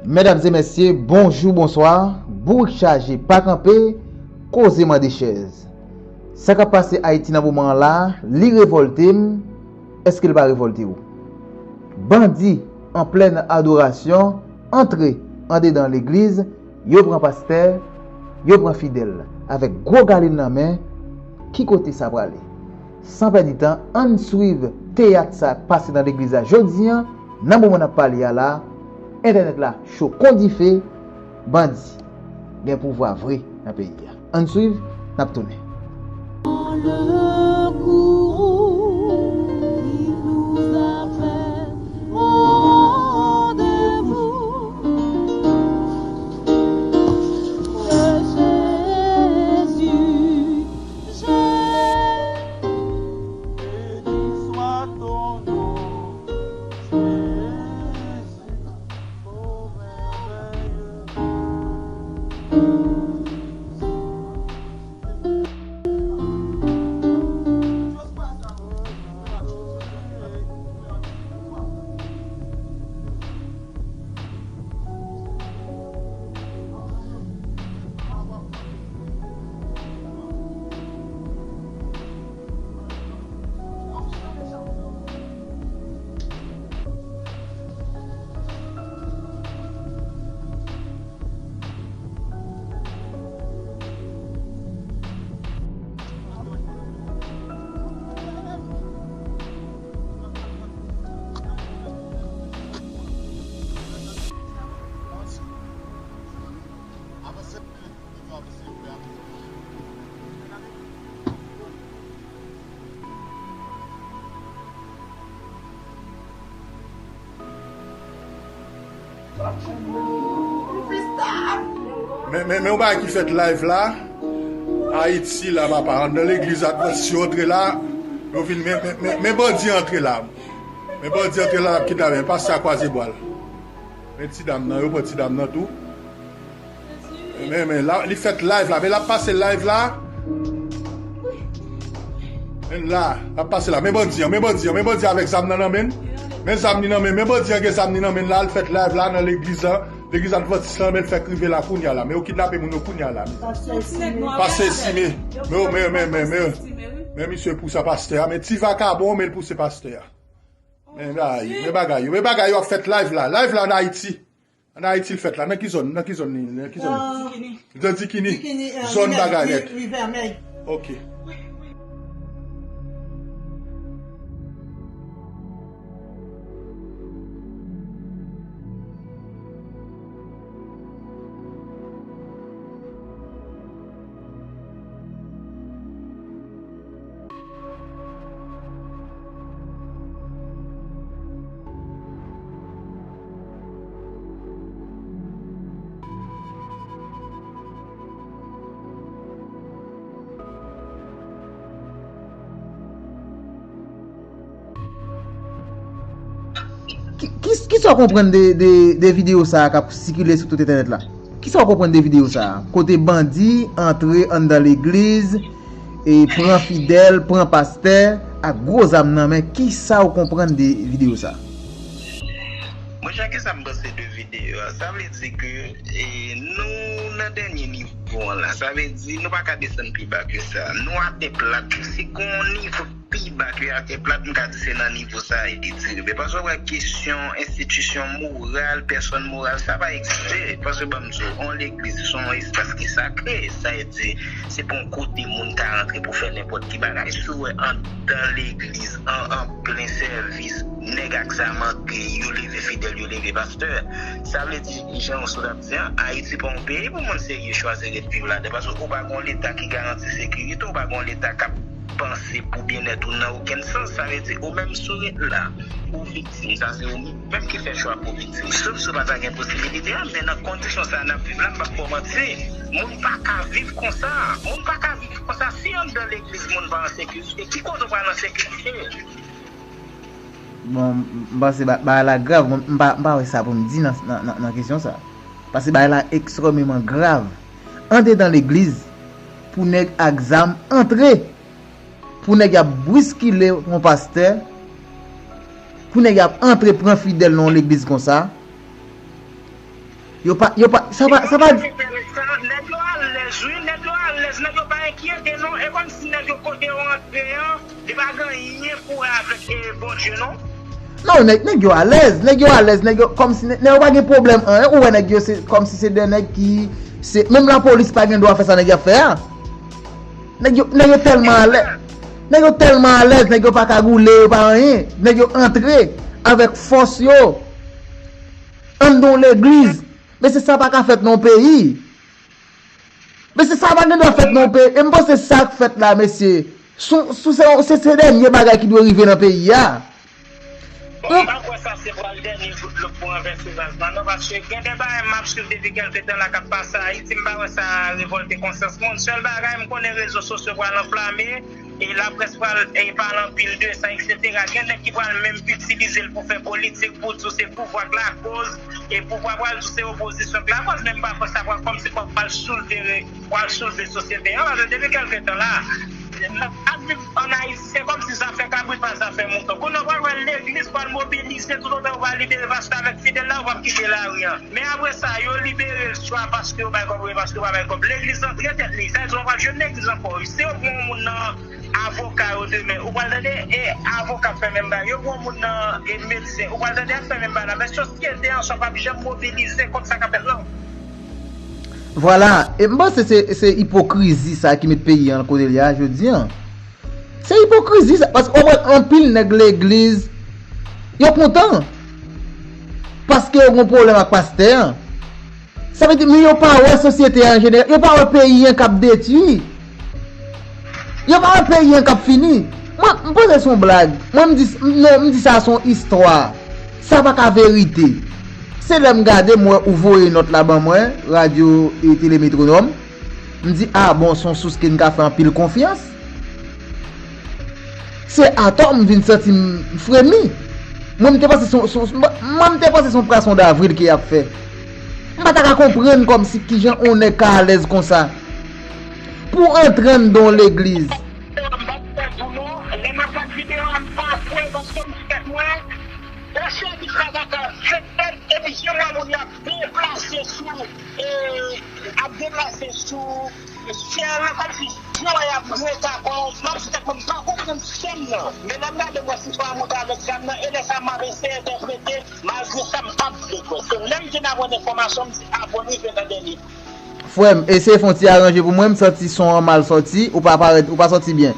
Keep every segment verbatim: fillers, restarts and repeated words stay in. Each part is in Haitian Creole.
Medam e mesye, bonjou, bonswa. Bourik chaje, pa kanpe, koze mande chèz. Sa k ap pase Ayiti nan moman an la, li revòlte m. Èske l pa revòlte w? Bandi, an plèn adorasyon, antre andedan legliz, yo pran pastè, yo pran fidèl, avèk gwo galil nan men. Ki kote sa prale? San pèdi tan, ann swiv teyat sa k pase nan legliz la jodi an. Nan moman n ap pale a la, entènèt la cho kon dife. Bandi gen pouvwa vre nan peyi a. Ann swiv, n ap tounen. Le courroux qui nous appelle au rendez-vous. Jésus, Jésus, béni soit ton nom, Jésus. Men, men, men yon bagay ki fèt live la. Ayiti la, papa, anndan legliz Advantis yo antre la. Yo vin, men, men, men, men bandi antre la. Men bandi antre la, l ap kidnape. Men pastè a kwaze bwa l. Men ti dam nan, yo pran ti dam nan tou. Men, men, la, li fèt live la. Men l ap pase live la. Men la, l ap pase la. Men bandi an, men bandi an, men bandi an avèk zam nan nan men l. Men zam li nan men l. Men bandi an gen zam li nan men l la. L fèt live la nan legliz la. Legliz Advantis la, men l fèk rive la kounya la. Men yo kidnape moun yo kounya la. Pastè Esime. Pastè Esime. Men, men, men, men, men, men misye pou sa pastè a. Men ti vakabon, men l pou se pastè a. Men bagay, men bagay yo, men bagay yo ap fèt live la. Live la ann Ayiti. Ann Ayiti l fèt la. Nan ki zòn? Nan ki zòn li? Nan ki zòn? Nan Dikini. Nan Dikini. Dikini, eh, zòn bagay nèt. Ri Vèmèy. Ok. Ki, ki, kisa w konprann de, de, de videyo sa a k ap sikile sou tout entènèt la? Kisa w konprann de videyo sa a? Kote bandi antre anndan legliz, e pran fidèl, pran pastè, ak gwo zam nan men, kisa w konprann de videyo sa a? Monchè, kisa m panse de videyo a? Sa vle di ke, e, nou nan dènye nivo an la. Sa vle di, nou pa ka desann pi ba ke sa. Nou atè plat. Si gon nivo pi ba ke atè plat, m ka di se nan nivo sa Ayiti rive. Paske w wè kesyon enstitisyon moral, pèsòn moral, sa pa egziste. Paske ban m di w, yon legliz se yon espas ki sakre. Sa vle di, se pa yon kote moun ka rantre pou fè nenpòt ki bagay. Si w wè anndan legliz, an, an plen sèvis, nèg ak zam antre, yo leve fidèl, yo leve pastè. Sa vle di, jan w sot ap di an, Ayiti pa yon peyi pou moun serye chwazi ret viv ladan. Paske ou pa gon Leta ki garanti sekirite, ou pa gon Leta k ap panse pou byennèt ou nan okenn sans. Sa vle di, ou menm si w ret la, ou viktim, sa se ou menm ki fè chwa pou w viktim. Sof si w pa ta gen posibilite a, men nan kondisyon sa n ap viv la, m p ap fè w manti, moun pa ka viv konsa. Moun pa ka viv konsa. Si anndan legliz moun pa an sekirite, ki kote w pral an sekirite? Bon, m, m panse ba-, bagay la grav, m, m pa, m pa wè sa pou m di nan, nan, nan, nan kesyon sa. Paske bagay la ekstrèmeman grav. Andedan legliz, pou nèg ak zam antre, pou nèg y ap bouskile yon pastè, Pou nèg y ap antre pran fidèl nan yon legliz konsa. Yo pa, yo pa, sa pa, sa pa di. Nèg yo alèz, wi, nèg yo alèz, nèg yo pa enkyete non, e kòmsi nèg yo kote yo antre an, li pa gen anyen pou wè avèk e, Bondye non. Non, nèg, nèg yo alèz, nèg yo alèz, nèg yo kòmsi nèg, nèg yo pa gen pwoblèm anyen, ou wè nèg yo se kòmsi se de nèg ki, se, menm lapolis pa gen dwa fè sa nèg y ap fè a. Nèg yo, nèg yo tèlman alèz, nèg yo tèlman alèz, nèg yo pa kagoule, yo pa anyen, nèg yo antre avèk fòs yo anndan yon legliz. Mesye, sa pa ka fèt nan yon peyi. Mesye, sa pa gen dwa fèt nan yon peyi. E m panse sa k fèt la, mesye. Sou, sou se, se, se dènye bagay ki dwe rive nan peyi a. Bon, m pa kwè sa se pral dènye gout dlo pou ranvèse vaz la non, paske gen de bagay m ap swiv depi kèlke tan la k ap pase Ayiti, m pa wè sa revòlte konsyans moun. Sèl bagay, m konnen rezo sosyo pral anflame, e laprès pral e, pale anpil de sa, etsetera. Gen nèg ki pral menm itilize l pou fè politik, pou di w se pouvwa k lakòz, e pouvwa pral di w se opozisyon k lakòz, men m pa kwè sa pral kòmsi pral soulve, pral soulve sosyete an, paske depi kèlke tan la, n ap viv ann Ayiti, se kòmsi zafè kabrit pa zafè mouton. Kounye a w pral wè legliz pral mobilize, toutotan yo pa libere pastè avèk fidèl la, yo p ap kite lari a. Men apre sa, yo libere l swa paske yo bay kòb oubyen paske yo pa bay kòb. Legliz antre tèt li. Sa vle di w pa pral jwenn legliz ankò. Si yo pran yon moun nan avoka yo demen, ou pral tande e avoka ap fè menm bagay. Yo pran yon moun nan e medsen, ou pral tande y ap fè menm bagay la. Men sosyete an swa p ap janm mobilize kont sa k ap fèt lan. Vwala, e m panse se, se ipokrizi sa ki met peyi an kote l ye a jodi an. Se ipokrizi sa, paske w wè anpil nèg legliz, yo kontan. Paske yo gen pwoblèm ak pastè an. Sa vle di, men yo pa wè sosyete an jeneral, yo pa wè peyi an k ap detwi. Yo pa wè peyi an k ap fini. Mwen, m panse se yon blag. Mwen, m di, non, m di sa se yon istwa. Sa pa ka verite. Se lè m gade, m wè ou voye nòt la ban mwen, radyo e tele Metwonòm. M di, a bon, se yon sous ke n ka fè anpil konfyans. Se atò m vin santi m fremi. Mwen, m te panse se yon, se yon, mwen, m te panse se yon pwason davril ke y ap fè. M pa ta ka konprann kòmsi kijan yon nèg ka alèz konsa. Pou antre anndan yon legliz. M p ap fè tou non. Lè m ap gad videyo a, m pa kwè paske m fèt mwen. Yon sèvis avoka fèt, epi jan moun yo ap deplase sou, e, ap deplase sou syèl, kòmsi jan y ap rete akò, m ap di tèt mwen, m pa konprann sèn nan. Men lè m gade m wè sitwa a monte avèk zam nan, e lè sa a m ap eseye entèprete, malgre sa m p ap vle kwè. Se lè m vin aprann enfòmasyon, m di, a bon, m rive nan dènye. Frè m, eseye fè yon ti aranje pou mwen, m santi son an mal sòti, ou pa parèt, ou pa sòti byen.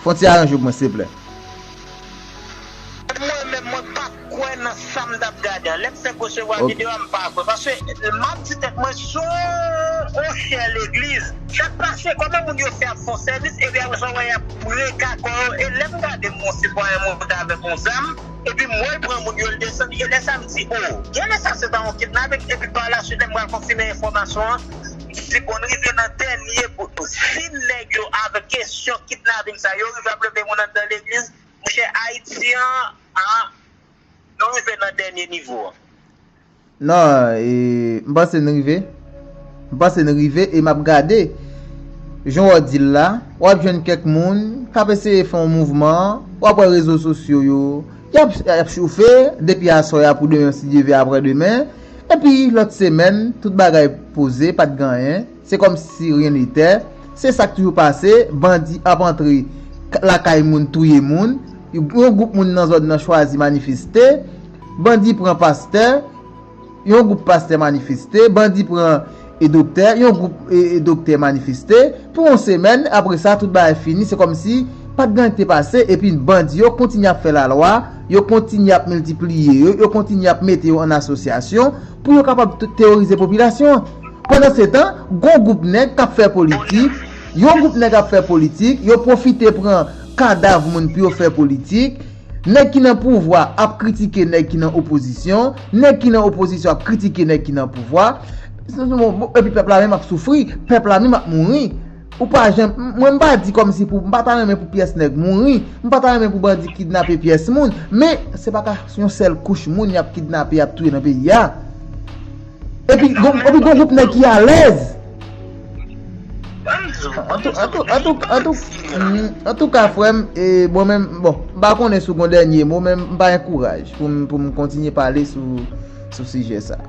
Fè yon ti aranje pou mwen, silvouplè. Mwen menm, mwen pa kwè nan sa m t ap gade an. Lè m fèk resevwa videyo a, m pa kwè. Paske m ap di tèt mwen, se yon chè legliz. Sa k pase, kòman moun yo fè ap fè yon sèvis, epi apre sa, w wè y ap rete akò yo. E lè m gade m wè yon sitwayen monte avèk yon zam, epi m wè l pran moun yo, l desann, e lè sa m di, o, genlè sa se ta yon kidnaping, epi pa la swit, lè m pral konfime enfòmasyon an, m di, bon, n rive nan dènye bout. Si nèg yo avèk kesyon kidnaping sa, yo rive ap leve moun anndan legliz, monchè, Ayiti an, a, nou rive nan dènye nivo an. Non, e, m panse n rive. M panse n rive e m ap gade. Jan w di l la, w ap jwenn kèk moun k ap eseye fè yon mouvman, w ap wè rezo sosyo yo, y ap, y ap chofe, depi aswè a pou demen, si Dye vle, aprè demen. Epi lòt semèn, tout bagay poze, pa t gen anyen. Se kòmsi rien n'était. Se sa k toujou pase, bandi ap antre k-, lakay moun, touye moun. Yon gwoup moun nan zòn nan chwazi manifeste. Bandi pran pastè, yon gwoup pastè manifeste. Bandi pran e doktè, yon gwoup e, e doktè manifeste. Pou yon semèn, apre sa, tout bagay fini. Se kòmsi pa t gen anyen ki te pase. Epi bandi yo kontinye ap fè lalwa, yo kontinye ap miltipliye yo, yo kontinye ap mete yo an asosyasyon pou yo kapab te-, teworize popilasyon an. Pandansetan, gon gwoup nèg k ap fè politik, yon gwoup nèg ap fè politik, yo pwofite pran kadav moun pou yo fè politik. Nèg ki nan pouvwa ap kritike nèg ki nan opozisyon, nèg ki nan opozisyon ap kritike nèg ki nan pouvwa. Epi pèp la menm ap soufri, pèp la menm ap mouri. Ou pa janm, mwen m pa di kòmsi pou, m pa ta renmen pou pyès nèg mouri, m pa ta renmen pou bandi kidnape pyès moun, men se pa ka yon sèl kouch moun y ap kidnape, y ap touye nan peyi a. Epi gon, epi gon gwoup nèg ki alèz. Antouka, frè m, e, bon, menm, bon, m pa konnen si w gen dènye mo, men m pa gen kouraj pou m, pou m kontinye pale sou, sou sijè sa.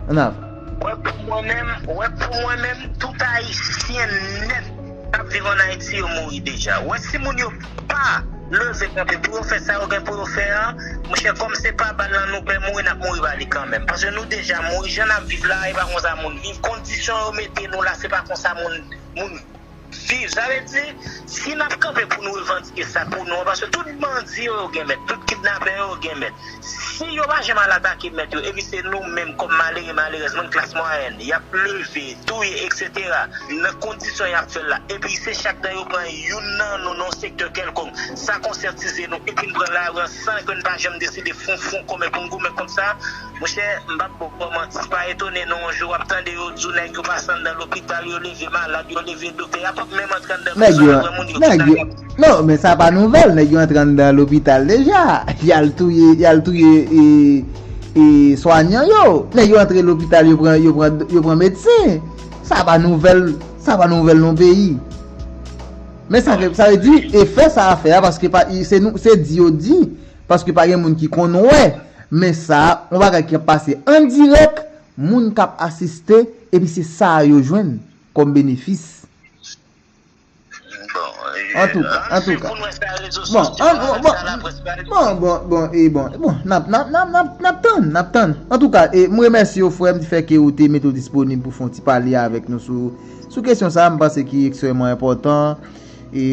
Ann avan. Wè, pou mwen menm, wè, pou mwen menm, tout Ayisyen nèt k ap viv ann Ayiti, yo mouri deja. Wè, si moun yo pa leve kanpe pou yo fè sa yo gen pou yo fè an, monchè, kòm se pa bal nan nou pè mouri, n ap mouri pa li kanmenm. Paske nou deja mouri, jan n ap viv la, e pa konsa moun viv. Kondisyon yo mete nou la, se pa konsa moun, moun viv. Sa vle di, si n ap kanpe pou nou revandike sa pou nou an, paske tout bandi yo, yo gen mèt, tout kidnapè yo, yo gen mèt. Si yo pa janm al atake mèt yo, epi se nou menm kòm malere, malerèz, moun klas mwayèn, y ap leve, touye, etsetera, nan kondisyon y ap fè l la, epi se chak tan yo pran youn nan nou nan yon sektè kèlkonk, sa konsyatize nou, epi n pran lari an san ke n pa janm deside fè yon fwon komen pou n goumen kont sa, monchè, m p ap ba w manti, pa etone non, yon jou w ap tande yo di w nèg yo pase anndan lopital, yo leve malad, yo leve doktè, y ap menm antre anndan prizon, y ap pran moun yo kidnape. Non, men sa pa nouvèl, nèg yo antre anndan lopital deja. Y al touye, y al touye e, e swanyan yo. Nèg yo antre lopital, yo pran, yo pran, yo pran medsen. Sa pa nouvèl, sa pa nouvèl nan peyi. Men sa, sa vle di, efè sa a fè a, paske pa, se nou, se di yo di, paske pa gen moun ki konn wè. Men sa, yon bagay ki ap pase an dirèk, moun k ap asiste, epi se sa a yo jwenn kòm benefis. Antouka, antouka. Bon, bon, bon, bon, e bon, bon, n ap, n ap, n ap, n ap, n ap tann, n ap tann. Antouka, e, m remèsye w, frè m, di fè ke ou te mete w disponib pou fè yon ti pale avèk nou sou, sou kesyon sa a, m panse ki ekstrèmman enpòtan. E,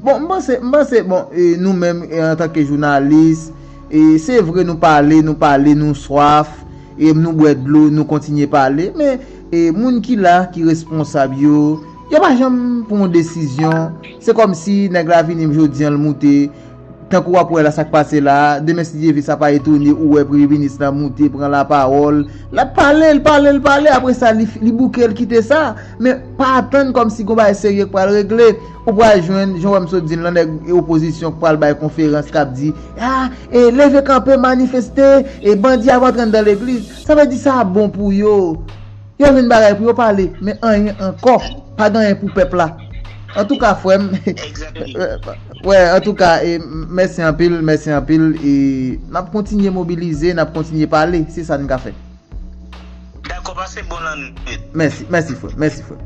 bon, m panse, m panse, bon, e, nou menm, e, antanke jounalis, e, se vre nou pale, nou pale, nou swaf, e nou bwè dlo, nou kontinye pale, men, e, moun ki la, ki responsab yo, yo pa janm pran yon desizyon. Se kòmsi nèg la vini jodi a, l moute, tankou w ap wè la, sa k pase la, demen si Dye vle, sa pa etone ou wè premye minis la moute, pran lapawòl, l ap pale, l pale, l pale, apre sa, li, li bouke, l kite sa, men pa atann kòmsi gon bagay serye k pral regle. Ou pral jwenn, jan w wè m sot di l lan, nèg opozisyon k pral bay konferans k ap di, a, e leve kanpe, manifeste, e bandi ap antre anndan legliz. Sa vle di sa bon pou yo. Yo jwenn bagay pou yo pale, men anyen ankò. Pa gen anyen pou pèp la. Antouka, frè m, wè, antouka, e, mèsi anpil, mèsi anpil, e n ap kontinye mobilize, n ap kontinye pale, se sa n ka fè. Dakò, pase bon lannwit. Mèsi, mèsi, frè, mèsi, frè.